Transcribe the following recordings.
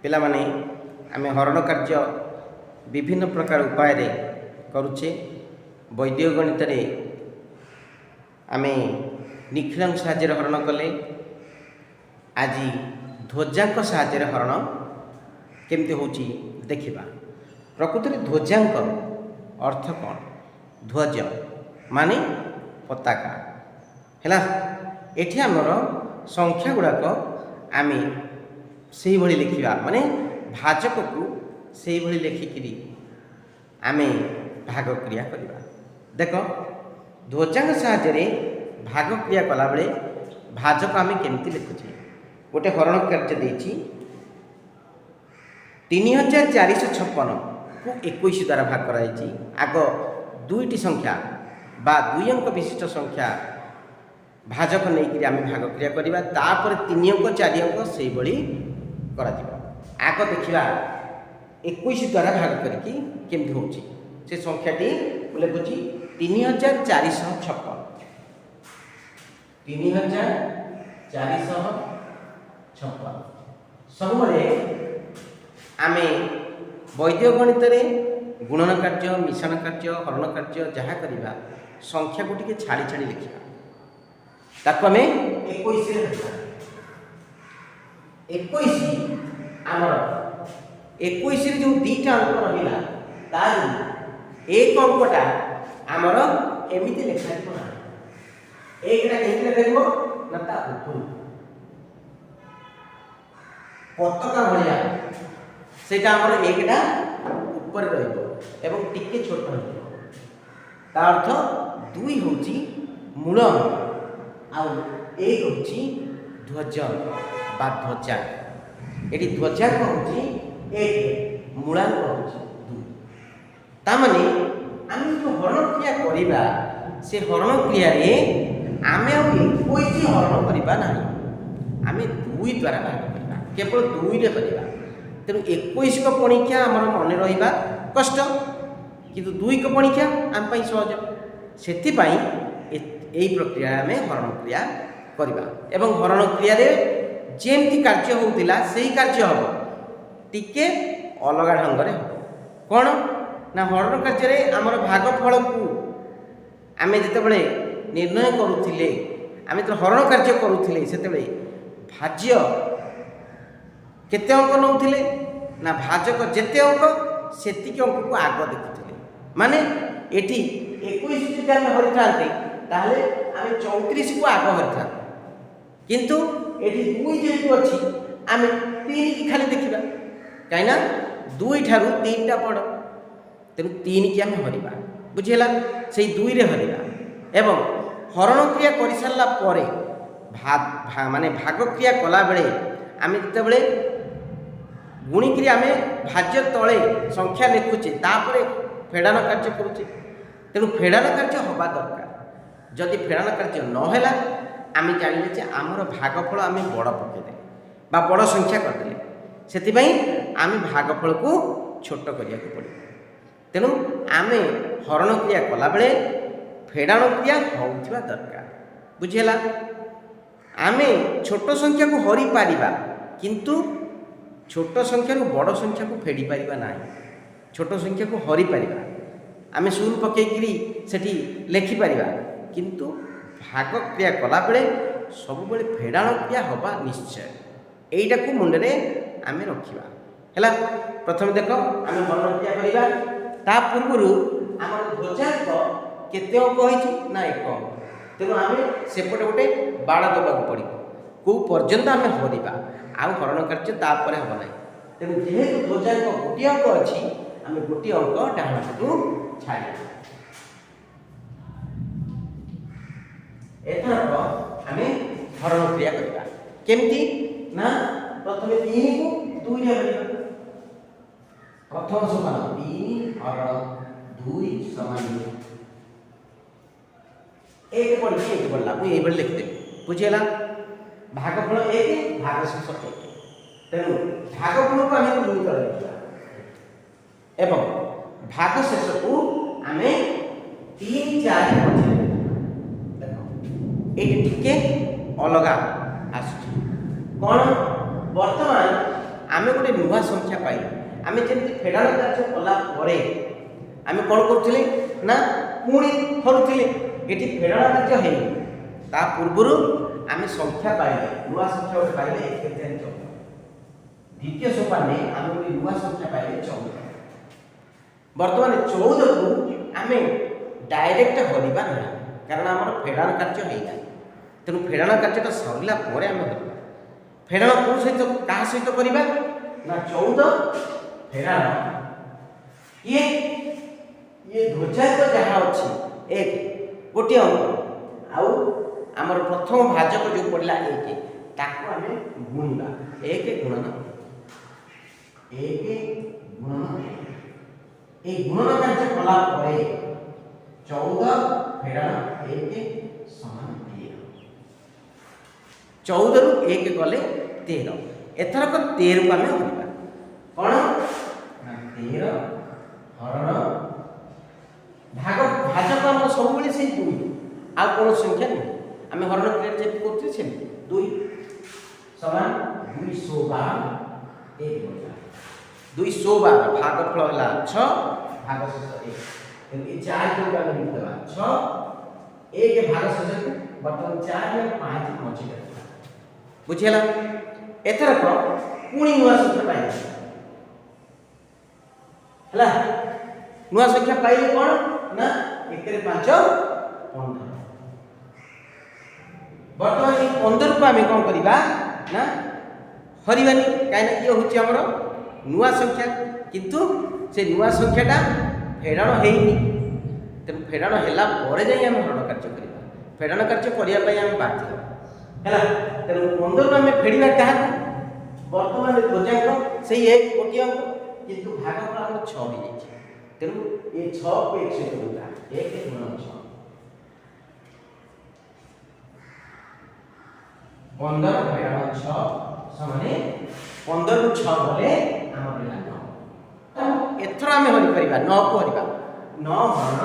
ପିଲାମାନେ, ଆମେ ହରଣ କାର୍ଯ୍ୟ ବିଭିନ୍ନ ପ୍ରକାର ଉପାୟରେ କରୁଛେ। ବୈଦିକ ଗଣିତରେ ଆମେ ନିଖିଳାଙ୍କ ସାହାଯ୍ୟରେ ହରଣ କଲେ। ଆଜି ଧ୍ୱଜାଙ୍କ ସାହାଯ୍ୟରେ ହରଣ କେମିତି ହେଉଛି ଦେଖିବା। ପ୍ରକୃତରେ ଧ୍ୱଜାଙ୍କ ଅର୍ଥ କ'ଣ? ଧ୍ୱଜ ମାନେ ପତାକା ହେଲା। ଏଠି ଆମର ସଂଖ୍ୟା ଗୁଡ଼ାକ ଆମେ ସେଇଭଳି ଲେଖିବା, ମାନେ ଭାଜକକୁ ସେଇଭଳି ଲେଖିକିରି ଆମେ ଭାଗ କ୍ରିୟା କରିବା। ଦେଖ, ଧ୍ୱଜାଙ୍କ ସାହାଯ୍ୟରେ ଭାଗ କ୍ରିୟା କଲାବେଳେ ଭାଜକ ଆମେ କେମିତି ଲେଖୁଛେ? ଗୋଟେ ହରଣ କାର୍ଯ୍ୟ ଦେଇଛି, 3456କୁ 21 ଦ୍ୱାରା ଭାଗ କରାଯାଇଛି। ଆଗ ଦୁଇଟି ସଂଖ୍ୟା ବା ଦୁଇ ଅଙ୍କ ବିଶିଷ୍ଟ ସଂଖ୍ୟା ଭାଜକ ନେଇକରି ଆମେ ଭାଗ କ୍ରିୟା କରିବା, ତାପରେ ତିନି ଅଙ୍କ, ଚାରି ଅଙ୍କ ସେଇଭଳି କରାଯିବ। ଆଗ ଦେଖିବା 21 ଦ୍ୱାରା ଭାଗ କରିକି କେମିତି ହେଉଛି। ସେ ସଂଖ୍ୟାଟି ମୁଁ ଲେଖୁଛି 3456, 3456। ସବୁବେଳେ ଆମେ ବୈଦିକ ଗଣିତରେ ଗୁଣନ କାର୍ଯ୍ୟ, ମିଶାଣ କାର୍ଯ୍ୟ, ହରଣ କାର୍ଯ୍ୟ ଯାହା କରିବା, ସଂଖ୍ୟାକୁ ଟିକେ ଛାଡ଼ି ଛାଡ଼ି ଲେଖିବା। ତାକୁ ଆମେ 21ରେ ଲେଖିବା। 21 ଆମର, 21ରେ ଯେଉଁ ଦୁଇଟା ଅଙ୍କ ରହିଲା, ତାରୁ ଏକ ଅଙ୍କଟା ଆମର ଏମିତି ଲେଖାଯିବ ନାହିଁ। ଏକଟା କେମିତି ଲେଖାଯିବ ନା ତା ଉପରକୁ ପତାକା ଭଳିଆ। ସେଇଟା ଆମର ଏକଟା ଉପରେ ରହିବ ଏବଂ ଟିକେ ଛୋଟ ହେଇଯିବ। ତା ଅର୍ଥ ଦୁଇ ହେଉଛି ମୂଳ ଅଙ୍କ ଆଉ ଏକ ହେଉଛି ଧ୍ୱଜ ଅଙ୍କ ବା ଧ୍ୱଜାଙ୍କ। ଏଠି ଧ୍ୱଜାଙ୍କ ହେଉଛି ଏକ, ମୂଳାଙ୍କ ହେଉଛି ଦୁଇ। ତାମାନେ ଆମେ ଯେଉଁ ହରଣ କ୍ରିୟା କରିବା, ସେ ହରଣ କ୍ରିୟାରେ ଆମେ ଆଉ 21 ହରଣ କରିବା ନାହିଁ। ଆମେ ଦୁଇ ଦ୍ୱାରା ଭାଗ କରିବା, କେବଳ ଦୁଇରେ କରିବା। ତେଣୁ 21 ପଣିକିଆ ଆମର ମନେ ରହିବା କଷ୍ଟ, କିନ୍ତୁ ଦୁଇକ ପଣିକିଆ ଆମ ପାଇଁ ସହଜ। ସେଥିପାଇଁ ଏଇ ପ୍ରକ୍ରିୟାରେ ଆମେ ହରଣ କ୍ରିୟା କରିବା ଏବଂ ହରଣ କ୍ରିୟାରେ ଯେମିତି କାର୍ଯ୍ୟ ହେଉଥିଲା ସେଇ କାର୍ଯ୍ୟ ହେବ, ଟିକେ ଅଲଗା ଢଙ୍ଗରେ ହେବ। କ'ଣ ନା ହରଣ କାର୍ଯ୍ୟରେ ଆମର ଭାଗଫଳକୁ ଆମେ ଯେତେବେଳେ ନିର୍ଣ୍ଣୟ କରୁଥିଲେ, ଆମେ ଯେତେବେଳେ ହରଣ କାର୍ଯ୍ୟ କରୁଥିଲେ, ସେତେବେଳେ ଭାଜ୍ୟ କେତେ ଅଙ୍କ ନେଉଥିଲେ ନା ଭାଜକ ଯେତେ ଅଙ୍କ ସେତିକି ଅଙ୍କକୁ ଆଗ ଦେଖୁଥିଲେ। ମାନେ ଏଠି 21 ଯଦି ଆମେ ହରିଥାନ୍ତେ, ତାହେଲେ ଆମେ 34କୁ ଆଗ ହରିଥାନ୍ତେ। କିନ୍ତୁ ଏଠି ଦୁଇ ଯେହେତୁ ଅଛି, ଆମେ ତିନିକି ଖାଲି ଦେଖିବା, କାହିଁକିନା ଦୁଇ ଠାରୁ ତିନିଟା ବଡ଼। ତେଣୁ ତିନିକି ଆମେ ହରିବା। ବୁଝିହେଲା? ସେଇ ଦୁଇରେ ହରିବା ଏବଂ ହରଣ କ୍ରିୟା କରିସାରିଲା ପରେ ମାନେ ଭାଗ କ୍ରିୟା କଲାବେଳେ ଆମେ ଯେତେବେଳେ ଗୁଣିକିରି ଆମେ ଭାଜ୍ୟ ତଳେ ସଂଖ୍ୟା ଲେଖୁଛେ, ତାପରେ ଫେଡ଼ାଣ କାର୍ଯ୍ୟ କରୁଛେ। ତେଣୁ ଫେଡ଼ାଣ କାର୍ଯ୍ୟ ହେବା ଦରକାର। ଯଦି ଫେଡ଼ାଣ କାର୍ଯ୍ୟ ନହେଲା, ଆମେ ଜାଣିଲେ ଯେ ଆମର ଭାଗଫଳ ଆମେ ବଡ଼ ପକାଇଦେଲେ ବା ବଡ଼ ସଂଖ୍ୟା କରିଦେଲେ। ସେଥିପାଇଁ ଆମେ ଭାଗଫଳକୁ ଛୋଟ କରିବାକୁ ପଡ଼ିବ। ତେଣୁ ଆମେ ହରଣ କ୍ରିୟା କଲାବେଳେ ଫେଡ଼ାଣ କ୍ରିୟା ହେଉଥିବା ଦରକାର। ବୁଝିହେଲା? ଆମେ ଛୋଟ ସଂଖ୍ୟାକୁ ହରିପାରିବା, କିନ୍ତୁ ଛୋଟ ସଂଖ୍ୟାରୁ ବଡ଼ ସଂଖ୍ୟାକୁ ଫେଡ଼ି ପାରିବା ନାହିଁ। ଛୋଟ ସଂଖ୍ୟାକୁ ହରିପାରିବା, ଆମେ ଶୂନ ପକାଇକିରି ସେଠି ଲେଖିପାରିବା, କିନ୍ତୁ ଭାଗ କ୍ରିୟା କଲାବେଳେ ସବୁବେଳେ ଫେଡ଼ାଣ କ୍ରିୟା ହେବା ନିଶ୍ଚୟ। ଏଇଟାକୁ ମୁଣ୍ଡରେ ଆମେ ରଖିବା। ହେଲା? ପ୍ରଥମେ ଦେଖ, ଆମେ ହରଣ କ୍ରିୟା କରିବା। ତା ପୂର୍ବରୁ ଆମର ଧ୍ୱଜାଙ୍କ କେତେ ଅଙ୍କ ହେଇଛି ନା ଏକ ଅଙ୍କ। ତେଣୁ ଆମେ ସେପଟେ ଗୋଟେ ବାଡ଼ ଦେବାକୁ ପଡ଼ିବ, କେଉଁ ପର୍ଯ୍ୟନ୍ତ ଆମେ ହରିବା, ଆଉ ହରଣ କାର୍ଯ୍ୟ ତାପରେ ହେବ ନାହିଁ। ତେଣୁ ଯେହେତୁ ଧ୍ୱଜାଙ୍କ ଗୋଟିଏ ଅଙ୍କ ଅଛି, ଆମେ ଗୋଟିଏ ଅଙ୍କ ଡାହାଣ ପଟୁ ଛାଡ଼ିବା। ଏଥରକ ଆମେ ହରଣ କ୍ରିୟା କରିବା। କେମିତି ନା ପ୍ରଥମେ ତିନିକୁ ଦୁଇରେ ହରିବା। ପ୍ରଥମ ସୋପାନ, ତିନି ହରଣ ଦୁଇ ସମାନ ଏକ ପଡ଼ିଛି, ଏକ ପଡ଼ିଲା। ମୁଁ ଏଇଭଳି ଲେଖିଦେବି। ବୁଝିହେଲା? ଭାଗଫଳ ଏକ, ଭାଗଶେଷ ଏକ। ତେଣୁ ଭାଗଫଳକୁ ଆମେ ତିନି ତଳେ ଲେଖିବା ଏବଂ ଭାଗଶେଷକୁ ଆମେ ତିନି ଚାରି ମଝିରେ ଲେଖିବା। ଦେଖ, ଏଇଠି ଟିକେ ଅଲଗା ଆସୁଛି। କ'ଣ? ବର୍ତ୍ତମାନ ଆମେ ଗୋଟେ ନୂଆ ସଂଖ୍ୟା ପାଇଲେ। ଆମେ ଯେମିତି ଫେଡ଼ାଣ କାର୍ଯ୍ୟ କଲା ପରେ ଆମେ କ'ଣ କରୁଥିଲେ ନା ପୁଣି ହରୁଥିଲେ, ଏଠି ଫେଡ଼ାଣ କାର୍ଯ୍ୟ ହେଇନି, ତା ପୂର୍ବରୁ ଆମେ ସଂଖ୍ୟା ପାଇଲେ, ନୂଆ ସଂଖ୍ୟା ଗୋଟେ ପାଇଲେ 1 4 14। ଦ୍ୱିତୀୟ ସୋପାନରେ ଆମେ ଗୋଟେ ନୂଆ ସଂଖ୍ୟା ପାଇଲେ 14। ବର୍ତ୍ତମାନ 14କୁ ଆମେ ଡାଇରେକ୍ଟ ହରିବା ନାହିଁ, କାରଣ ଆମର ଫେଡ଼ାଣ କାର୍ଯ୍ୟ ହେଇନାହିଁ। ତେଣୁ ଫେଡ଼ାଣ କାର୍ଯ୍ୟଟା ସରିଲା ପରେ ଆମେ ହରିବା। ଫେଡ଼ାଣ କେଉଁ ସହିତ, କାହା ସହିତ କରିବା ନା 14 ଫେଡ଼ାଣ ଇଏ ଇଏ ଧ୍ୱଜାଙ୍କ ଯାହା ଅଛି 1, ଗୋଟିଏ ଅଙ୍କ, ଆଉ ଆମର ପ୍ରଥମ ଭାଜକ ଯେଉଁ ପଡ଼ିଲା 1, ତାକୁ ଆମେ ଗୁଣିବା। 1 ଗୁଣନ 1 ଗୁଣନ, ଏଇ ଗୁଣନ କାର୍ଯ୍ୟ କଲା ପରେ 14 ଫେଡ଼ାଣ 1 ସମାନ 13। 14ରୁ 1 ଗଲେ 13। ଏଥରକ 13କୁ ଆମେ ହରିବା। କ'ଣ ନା 13 ହରଣ ଭାଗ, ଭାଜକ ଆମର ସବୁବେଳେ ସେଇ 2, ଆଉ କୌଣସି ସଂଖ୍ୟା ନୁହେଁ। ଆମେ ହରଣ କ୍ରିୟା ଯେମିତି କରୁଥିଲେ ସେମିତି 2 ସମାନ 212 1 ବଳିଲା। 212 ଭାଗଫଳ ହେଲା 6, ଭାଗ ଶେଷ 1। ତେଣୁ ଏ 4 ଯୋଉଟା ଆମେ ଲେଖିଦେବା 6 1 ଭାଗ ଶେଷକୁ ବର୍ତ୍ତମାନ 4 ଆଉ 5 ମଝିରେ ରଖିବା। ବୁଝିହେଲା? ଏଥରକ ପୁଣି ନୂଆ ସଂଖ୍ୟା ପାଇଲେ। ହେଲା, ନୂଆ ସଂଖ୍ୟା ପାଇଲେ କ'ଣ ନା 1 5 15। ବର୍ତ୍ତମାନ ଏଇ 15କୁ ଆମେ କ'ଣ କରିବା ନା ହରିବାନି, କାହିଁକିନା ଇଏ ହେଉଛି ଆମର ନୂଆ ସଂଖ୍ୟା, କିନ୍ତୁ ସେ ନୂଆ ସଂଖ୍ୟାଟା ଫେଡ଼ାଣ ହେଇନି। ତେଣୁ ଫେଡ଼ାଣ ହେଲା ପରେ ଯାଇ ଆମେ ହରଣ କାର୍ଯ୍ୟ କରିବା। ଫେଡ଼ାଣ କାର୍ଯ୍ୟ କରିବା ପାଇଁ ଆମେ ବାଧ୍ୟ ହେଲା। ତେଣୁ 15ରୁ ଆମେ ଫେଡ଼ିବା କାହାକୁ? ବର୍ତ୍ତମାନ ଧ୍ୱଜାଙ୍କ ସେଇ 1, ଗୋଟିଏ ଅଙ୍କ, କିନ୍ତୁ ଭାଗଫଳ ଆମର 6 ହେଇଯାଇଛି। ତେଣୁ ଏ 6କୁ 1 ସହିତ ଗୁଣିବା, 1 ଗୁଣନ 6, 15 ଫେଡ଼ାଣ 6 ସମାନେ 15ରୁ 6 ଗଲେ ଆମର ହେଲା 9। ଏଥର ଆମେ ହରିପାରିବା, 9କୁ ହରିବା। 9 ହରଣ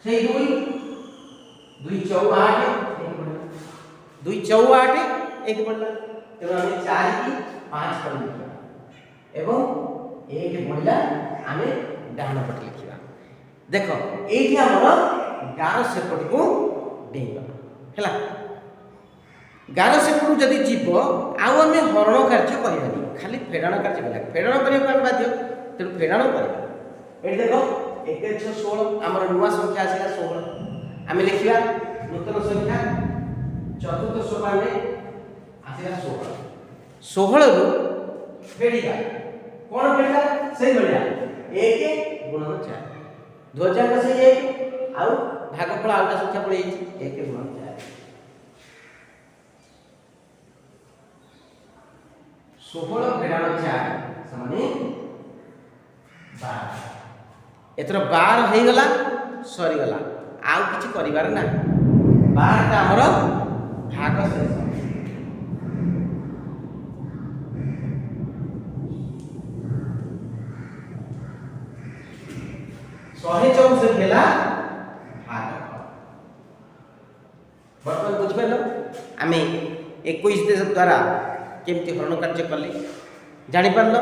ସେଇ 2, 2 ଚଉ 8, 2 ଚଉ 8 1 ବଳିଲା। ତେଣୁ ଆମେ 4 କି 5 କରି ଲେଖିବା ଏବଂ 1 ବଳିଲା ଆମେ ଡାହାଣ ପଟେ ଲେଖିବା। ଦେଖ, ଏଇଠି ଆମର ଗାର ସେପଟକୁ ଡେଇଁଗଲା। ହେଲା, ଗାର ସେପଟକୁ ଯଦି ଯିବ ଆଉ ଆମେ ହରଣ କାର୍ଯ୍ୟ କରିବାନି, ଖାଲି ଫେଡ଼ାଣ କାର୍ଯ୍ୟ କରିବା। ଫେଡ଼ାଣ କରିବାକୁ ଆମେ ବାଧ୍ୟ, ତେଣୁ ଫେଡ଼ାଣ କରିବା। ଏଠି ଦେଖ, 1 6 16, ଆମର ନୂଆ ସଂଖ୍ୟା ଆସିଲା 16। ଆମେ ଲେଖିବା ନୂତନ ସଂଖ୍ୟା ଚତୁର୍ଥ ସୋପାନରେ ଆସିଲା 16। 16ରୁ ଫେଡ଼ିବା। କ'ଣ ଫେଡ଼ିବା? ସେଇଭଳିଆ 1 ଗୁଣନ 4, ଧ୍ୱଜାଙ୍କ ସେଇ 1, ଆଉ ଭାଗଫଳ ଆଉ ଗୋଟେ ସଂଖ୍ୟା ପଡ଼ିଯାଇଛି 1 ଗୁଣନ 4। 16 ଫେଡ଼ାଣ 4 ସମାନେ 12। ଏଥର 12 ହେଇଗଲା, ସରିଗଲା, ଆଉ କିଛି କରିବାର ନାହିଁ। 12ଟା ଆମର ଭାଗ ଶେଷ। 164 ହେଲା ଭାଗଫଳ। ବର୍ତ୍ତମାନ ବୁଝିପାରିଲ ଆମେ 21 ଦ୍ୱାରା କେମିତି ହରଣ କାର୍ଯ୍ୟ କଲେ? ଜାଣିପାରିଲ?